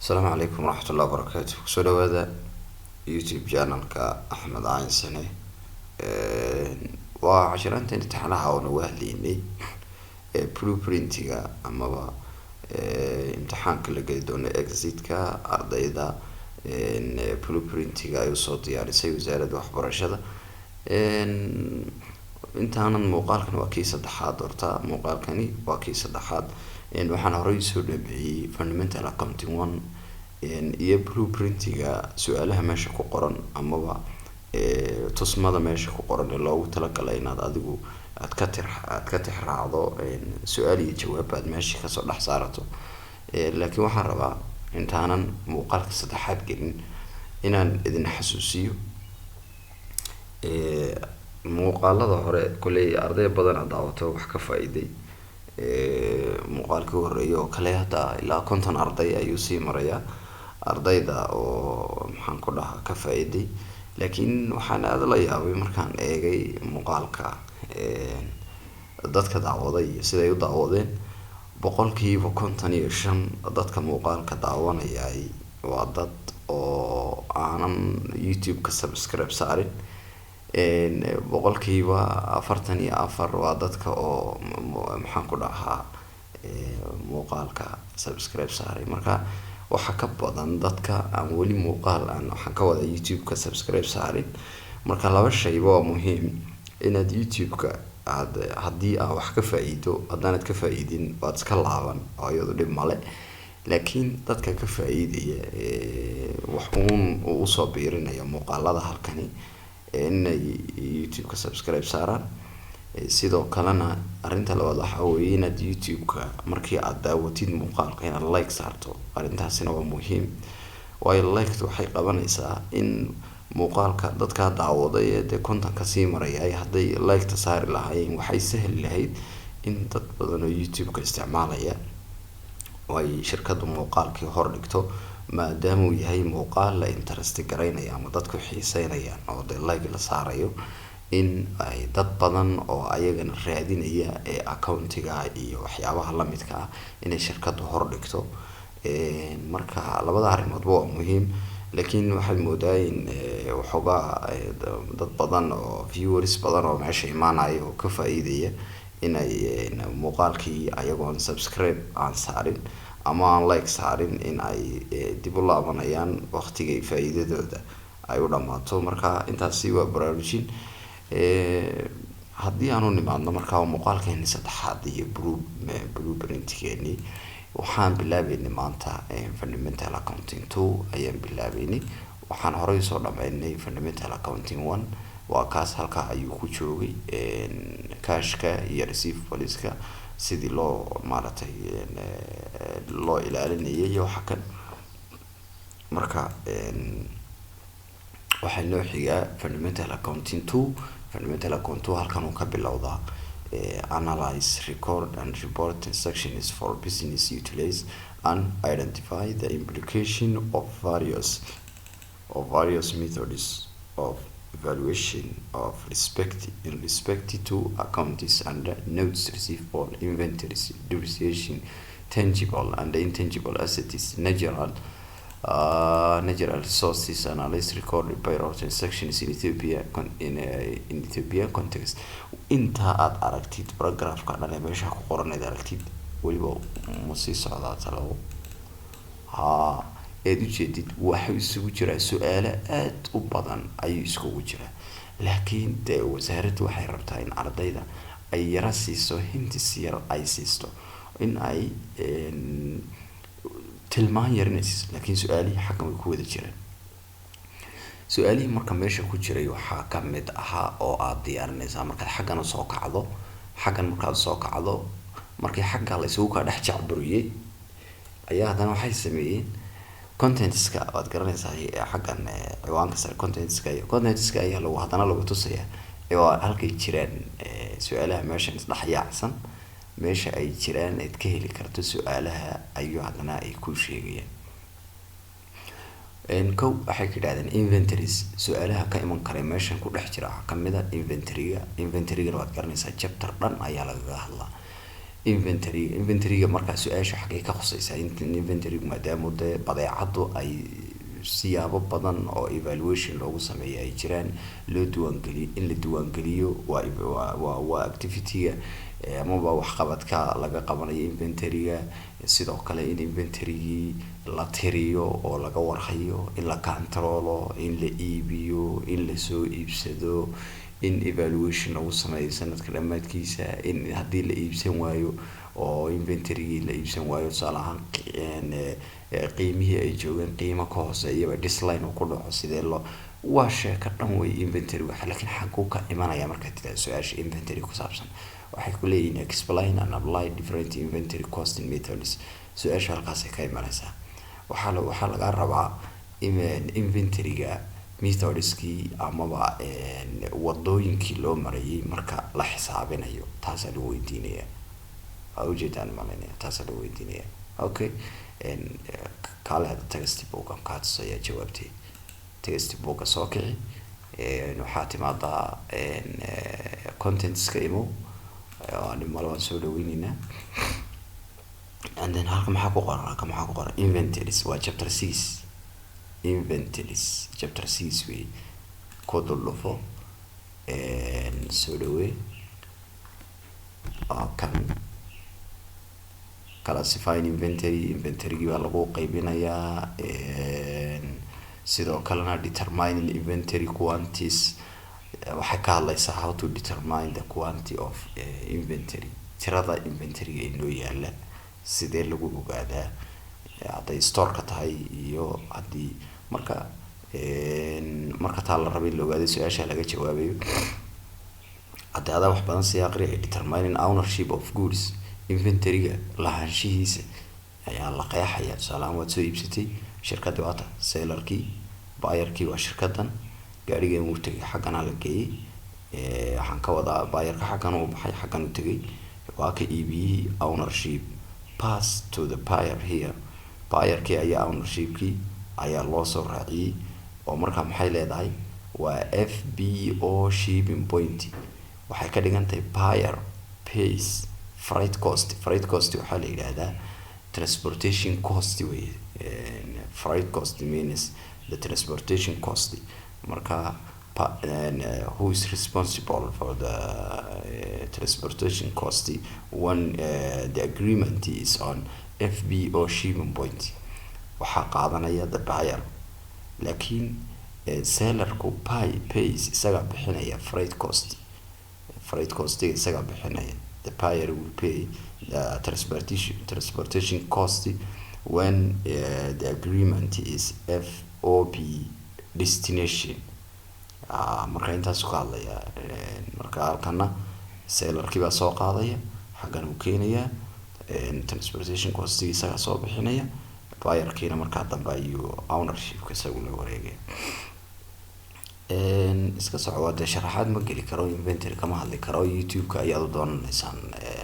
Asalaamu calaykum waraxmatullahi wabarakaatu. Kusoo dhawaada YouTube channelka Axmed Caansane. Waa cashiraanta imtixaanaha oo nagu hadlaynay blueprintiga amaba imtixaanka la geli doono exitka ardayda, blueprintiga ay usoo diyaarisay wasaaradda waxbarashada. Intaanan muuqaalkan waa kii saddexaad, horta muuqaalkani waa kii saddexaad. Waxaan horey usoo dhameeyey Fundamental Accounting 1 iyo blueprintiga su-aalaha meesha ku qoran amaba tusmada meesha ku qoran ee loogu talagalay inaad adigu aad ka tixraacdo, su-aal iyo jawaab aad meesha kasoo dhex saarato. Laakiin waxaan rabaa intaanan muuqaalka saddexaad gelin inaan idin xasuusiyo muuqaalada hore. Kolley arday badan aad daawato wax ka faa-iiday. Muuqaalkii horeeyay oo kale hadda ilaa 50 arday ayuu sii marayaa ardayda oo, maxaan ku dhahaa, ka faa-iiday. Laakiin waxaan aada la yaabay markaan eegay muuqaalka dadka daawaday iyo siday u daawadeen, 55% dadka muuqaalka daawanayay waa dad oo aanan YouTube-ka subscribe saarin, 44% waa dadka oo, maxaan ku dhahaa, muuqaalka subscribe saaray. Marka waxaa ka badan dadka aan weli muuqaal aan, waxaan ka wada, YouTube-ka subscribe saarin. Marka laba shayba waa muhiim: inaad YouTube-ka aad haddii aad wax ka faa-iido, haddaanad ka faa-iidin waad iska laaban oo iyadu dhib male, laakiin dadka ka faa-iidaya wax uun uu usoo biirinaya muuqaalada halkani inay YouTube-ka subscribe saaraan. Sidoo kalena arrinta labaad waxaa weeye inaad YouTube-ka markii aad daawatid muuqaalka inaad like saarto. Arrintaasina waa muhiim, waayo liked waxay qabanaysaa in muuqaalka dadkaa daawaday ee dee 50-ka sii maraya hadday liketa saari lahaayeen, waxay sahli lahayd in dad badan oo YouTube-ka isticmaalaya oo ay shirkadu muuqaalkii hor dhigto, maadaama uu yahay muuqaal la interest garaynaya ama dadku xiiseynayaan oo dee like la saarayo, in ay dad badan oo ayagana raadinaya ee accountiga iyo waxyaabaha lamidka ah inay shirkadu hor dhigto. Marka labada arrimoodba waa muhiim, laakiin waxaad moodaa in waxoogaa dad badan oo viewers badan oo meesha imaanaya oo ka faa-iidaya inay muuqaalkii ayagoon subscribe aan saarin ama aan like saarin in ay dib u laabanayaan waqtigay faa-iidadooda ay u dhamaato. Marka intaasi waa baraarujin. Haddii aan u nimaadno markaa muuqaalkeeni saddexaad iyo blueprintkeeni, waxaan bilaabeynay maanta Fundamental Accounting 2 ayaan bilaabeynay. Waxaan horey usoo dhameynay Fundamental Accounting 1, waa kaas halkaa ayuu ku joogay, cashka iyo receivables-ka sidii loo maaragtay loo ilaalinayay iyo waxa kan. Marka waxaa noo xigaa Fundamental Accounting 2. Fundamental Account 2 halkan uu ka bilowdaa: analyze, record and report transactions for business utilize and identify the implication of various methods of evaluation of respect in respect to accounts and notes receivable, inventories, depreciation, tangible and intangible assets, natural resources, analyze, record payroll transactions in Ethiopia context. Intaa aad aragtid, paragraphka dhan ee meesha ku qoran aad aragtid, weliba ma sii socdaa talow? Haa, eed ujeedid, waxay isugu jiraa su-aalo aada u badan ayuu iskugu jiraa, laakiin dee wasaaraddu waxay rabtaa in ardayda ay yara siiso hints yar, ay siisto in ay tilmaan yar inay siiso, laakiin su-aalihii xaggan way ku wada jiraan. Su-aalihii marka meesha ku jiray waxaa kamid ahaa oo aada diyaarinaysaa markaad xaggan usoo kacdo, xaggan markaad usoo kacdo, markii xagga la isugu kaa dhex jacburiyey ayaa haddana waxay sameeyeen contentska. Waad garanaysaa xaggan ciwaanka sare contentska, iyo contentska ayaa lagu haddana lagu tusaya waa halkay jiraan su-aalaha meeshan isdhex yaacsan, meesha ay jiraan aad ka heli karto su-aalaha ayuu haddana ay ku sheegayaan. Kow waxay ka yidhahdeen inventories. Su-aalaha ka iman kara meeshan ku dhex jira waxaa kamid a inventoryga. Inventorygana waad garanaysaa, chapter dhan ayaa lagaga hadlaa. Inventory, inventoryga markaa su-aasha xaggay ka khuseysaa? Inventorygu maadaama dee badeecaddu ay siyaabo badan oo evaluation loogu sameeyo ay jiraan, loo diiwaangeliyo, in la diiwaangeliyo waa activity-ga amaba waxqabadka laga qabanayo inventory-ga. Sidoo kale in inventory-gii la tiriyo oo laga warhayo, in la controlo, in la iibiyo, in lasoo iibsado, in evaluation lagu sameeyo sanadka dhamaadkiisa, in haddii la iibsan waayo oo inventory-gii la iibsan waayo, tusaale ahaan qiimihii ay joogeen qiimo ka hooseeyaba decline uu ku dhaco, sidee loo, waa sheeko dhan wey inventory waxa. Laakiin xaguu ka imanaya markaad tiraahdo su-aasha inventory ku saabsan? Waxay ku leeyihiin "Explain and apply different inventory costing methods." Su-aasha halkaasay ka imanaysaa. Waxaa lagaa rabaa inventory-ga methodskii amaba wadooyinkii loo marayay marka la xisaabinayo. Taasaa lagu weydiinaya. Waa ujeedaan malaynaya, taasaa lagu weydiinaya. Okay, kaale hada textbook kaa tusaya jawaabtee. Textbooka soo kici, waxaa timaadaa contentska, imo nimale waan soo dhaweyneynaa. And then halka maxaa ku qoran? Halka maxaa ku qoran? Inventories waa chapter 6. Inventories chapter 6 wey. Ku dul dhufo, soo dhawee. Waa kan classifying inventory. Inventorygii baa lagu qaybinayaa. Sidoo kalena determining inventory quantities, waxay ka hadlaysaa how to determine the quantity of inventory, tirada inventoryga inoo yaala sidee lagu ogaadaa, hadday storeka tahay iyo haddii marka taa la raba in la ogaado su-aasha laga jawaabayo. Hadda adaa wax badan sii aqriyay. Determining ownership of goods, inventoryga lahaanshihiisa ayaa la qeexaya. Tusaale ahaan, waad soo iibsatay, shirkaddi waata sellerkii, buyerkii waa shirkadan. Gaarigan wuu tegay, xaggana la geeyey. Waxaan ka wadaa buyerka xaggan uu baxay, xaggan u tegay, waa ka iibiyihii. Ownership pass to the buyer here. Buyerkii ayaa ownershipkii ayaa loo soo raaciyey oo markaa maxay leedahay? Waa FBO shipping point. Waxay ka dhigan tahay buyer pays freight cost. Freight cost waxaa la yidhaahdaa transportation cost wey. Freight cost means the transportation cost. Marka who is responsible for the transportation cost when the agreement is on FBO shipping point? Waxaa qaadanaya the buyer, laakiin sellerku pays, isagaa bixinaya freight cost. Freight costiga isagaa bixinaya. The buyer will pay the transportation cost when the agreement is FOB destination. Marka intaasu ka hadlaya. Marka halkana sellerkii baa soo qaadaya, xaggan uu keenayaa, transportation costigi isagaa soo bixinaya, buyerkiina markaa dambe ayuu ownershipka isagu la wareegaya. Iska soco, waa dee sharaxaad ma geli karo, inventory kama hadli karo. YouTube-ka ayaad u doonanaysaan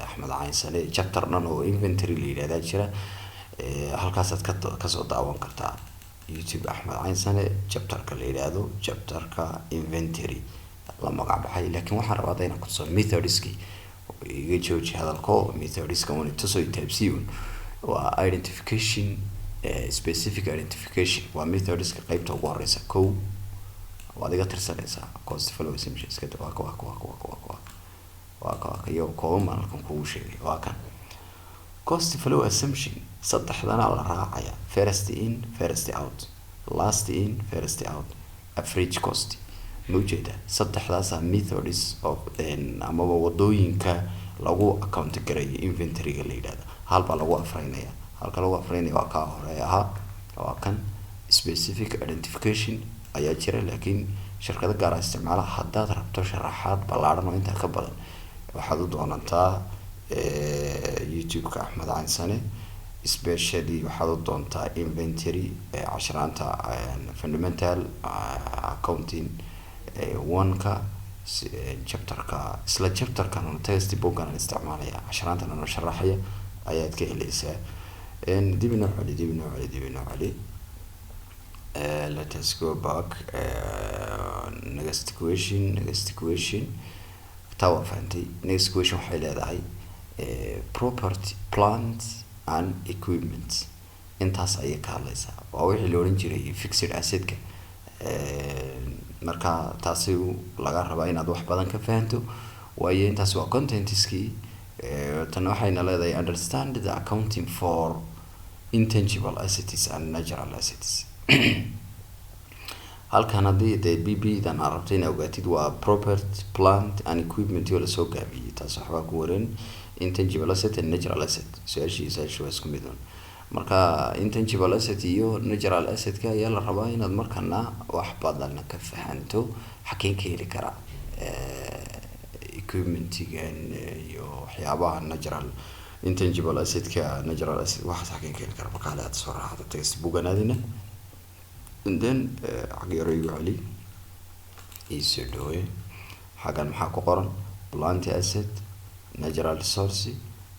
Axmed Caynsane, chapter dhan oo inventory la yidhahdaa jira. Halkaasaad ka kasoo daawan kartaa YouTube Axmed Caynsane, chapterka la yidhaahdo, chapterka inventory la magac baxay. Laakiin waxaan rabaa hadda inaan kutuso methodski. Iga jooji hadalko, methodska un tuso, taabsi un. Waa identification, specific identification waa methodska qeybta ugu horeysa. Kow waad iga tirsanaysaa cost flow assumption. Iska waa ka, waa ka, waa ka, waa ka, waa ka, waa ka, waa ka, iyo kooban baan halkan kugu sheegay. Waa kan cost flow assumption. Saddexdana la raacaya: first in, first out, last in, first out, average cost. Ma ujeeda? Saddexdaasa methods of amaba wadooyinka lagu account gareeyo inventoryga la yidhahda. Hal baa lagu afreynaya. Halka lagu afreynaya waa kaa hore ahaa, waa kan. Specific identification ayaa jira, laakiin shirkado gaara isticmaala. Haddaad rabto sharaxaad ballaaran oo intaa ka badan, waxaad u doonantaa YouTube-ka Axmed Caynsane, especially waxaad u doontaa inventory, cashiraanta fundamental accounting one-ka, chapterka, isla chapterkan text bookan aan isticmaalaya, cashiraantan anoo sharaxaya ayaad ka heleysaa. Dib inoo celi, dib inoo celi, dib inoo celi. Let us go back. Next question, next question. Taa waa fahantay. Next question waxay leedahay Property, plant and equipment, intaas ayay ka hadlaysaa. Waa wixii la odhan jiray fixed assetka. Marka taasi laga rabaa inaad wax badan ka fahanto, waayo intaas waa contentskii. Tan waxayna leedahay: understand the accounting for intangible assets and natural assets. Halkan haddii dee PPE dan aad rabto inaad ogaatid, waa property, plant and equipment oo lasoo gaabiyey. Taas waxbaa ku waran intangible asset and natural asset. Su-aashii waa isku mid un. Marka intangible asset iyo natural assetka ayaa la rabaa inaad markana wax badan ka fahanto. Xakeen ka heli karaa equipmentigan iyo waxyaabaha natural, intangible assetka, natural asset, waxaas xakeen ka heli karaa? Marka hale aad soo raacdo textbookan aadina, and then xag yaro igu celi, iisoo dhawe. Xaggan maxaa ku qoran? Plant asset, natural resource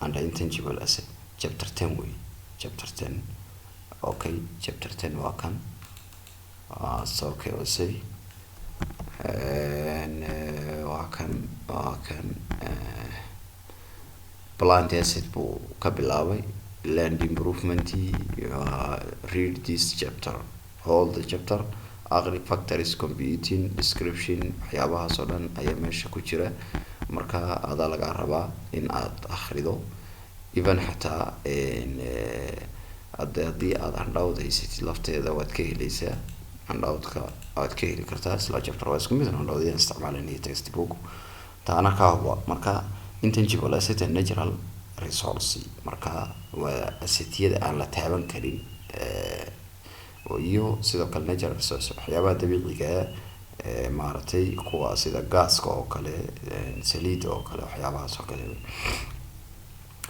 and intangible asset, chapter 10 wey, chapter 10. Okay, chapter 10 waa kan soo kicisay. Waa kan plant asset buu ka bilaabay, land improvement. Read this chapter, all the chapter aqri, factories, computing, description, waxyaabahaas oo dhan ayaa meesha ku jira. Marka adaa lagaa rabaa in aad akrido. Even xataa haddii aad handout haysatid, lafteeda waad ka heleysaa, handoutka waad ka heli kartaa. Isla chapter waa isku mid handout yaan isticmaalanaya textbook taana ka huba. Marka intangible asset and natural resource, marka waa assetyada aan la taaban karin iyo sidoo kale natural resource, waxyaabaha dabiiciga ah, maaragtay, kuwa sida gaaska oo kale, saliida oo kale, waxyaabahaas oo kale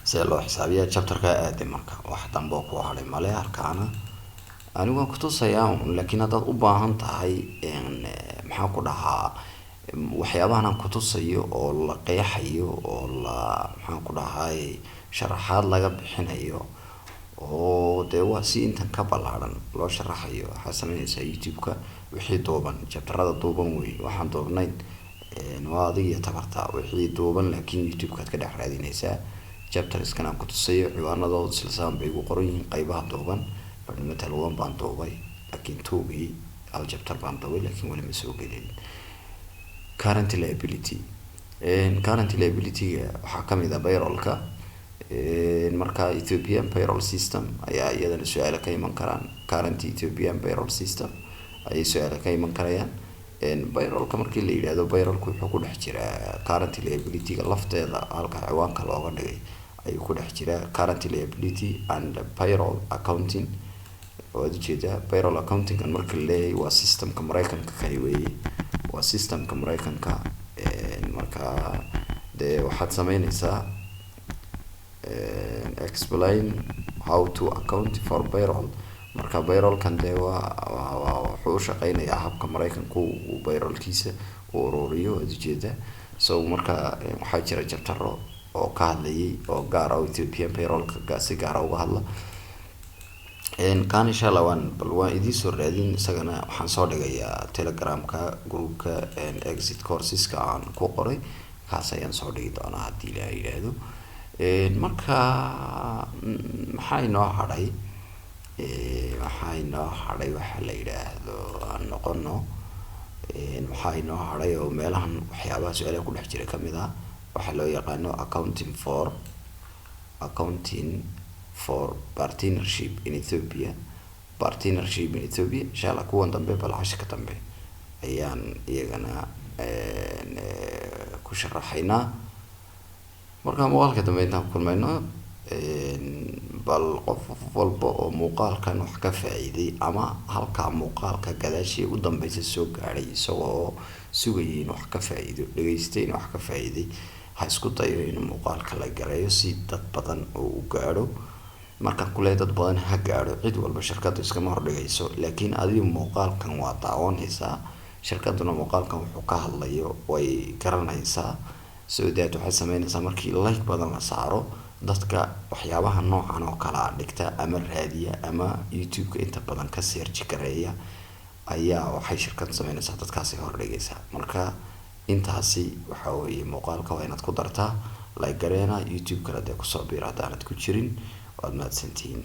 sida loo xisaabiya chapterka aade. Marka wax dambe oo ku hadhay male. Halkaana anigu waan kutusayaa un, laakiin haddaad u baahan tahay, maxaan ku dhahaa, waxyaabahan aan kutusayo oo la qeexayo oo la, maxaan ku dhahay, sharaxaad laga bixinayo oo dee waa si intan ka ballaaran loo sharaxayo, waxaad sameyneysaa YouTube-ka wixii duuban, chapterada duuban wey. Waxaan duubnayn waa adiga iyo tabarta. Wixii duuban laakiin YouTube-kaad ka dhex raadineysaa. Chapterskan aan kutusayo ciwaanadooda isla saan bay igu qoran yihiin qeybaha duuban. Fundamental one baan duubay, laakiin twogii hal chapter baan duubay, laakiin weli ma soo gelin. Current liability, current liability-ga waxaa kamid ah payrollka. Marka Ethiopian payroll system ayaa iyadana su-aalo ka iman karaan. Current Ethiopian payroll system ayay su-aalo ka iman karayaan. Payrollka markii la yidhahdo, payrollka wuxuu ku dhex jiraa current liability-ga lafteeda. Halka ciwaanka looga dhigay ayuu ku dhex jiraa, current liability and payroll accounting, waad ujeedaa. Payroll accounting marka la leeyahay, waa systemka Mareykanka kani weeye, waa systemka Mareykanka. Marka dee waxaad sameyneysaa explain how to account for payroll. Marka payrollkan dee waa wuxuu ushaqeynayaa habka Mareykanku uu payrollkiisa u ururiyo, waad ujeedaa. So marka waxaa jira chaptero oo ka hadlayay oo gaar ah oo Ethiopian payrollka si gaara uga hadla. Kan insha Allah waan bal waan idiin soo raadin isagana. Waxaan soo dhigayaa Telegramka groupka exit courseska aan ku qoray, kaas ayaan soo dhigi doonaa haddii Ilaah yidhaahdo. Marka maxaa inoo hadhay? Waxaa inoo hadhay waxa la yidhaahdo, aan noqono, waxaa inoo hadhay oo meelahan waxyaabaha su-aalaha ku dhex jira kamid ah waxaa loo yaqaano accounting for partnership in Ethiopia. Partnership in Ethiopia, insha Allah kuwan dambe, bal cashirka dambe ayaan iyagana ku sharaxaynaa. Marka muuqaalka dambe intaan ku kulmayno, bal qof walba oo muuqaalkan wax ka faa'iiday ama halkaa muuqaalka gadaashii u dambeysa soo gaadhay isagoo sugayay in wax ka faa'iido, dhageystay in wax ka faa'iiday, ha isku dayo inuu muuqaalka la gareeyo si dad badan oo u gaadho. Markaan kule dad badan ha gaadho, cid walba shirkaddu iskama hordhigayso, laakiin adiga muuqaalkan waa daawanaysaa, shirkaduna muuqaalkan wuxuu ka hadlayo way garanaysaa. So that waxay sameynaysaa, markii like badan la saaro, dadka waxyaabaha noocan oo kale a dhigta ama raadiya ama YouTube-ka inta badan ka search gareeya ayaa waxay shirkad sameynaysaa, dadkaasay hordhigaysaa. Marka intaasi waxa weeye muuqaalka waa inaad ku dartaa. Like gareena, YouTube kale dee kusoo biir haddaanad ku jirin. Waad mahadsantihiin.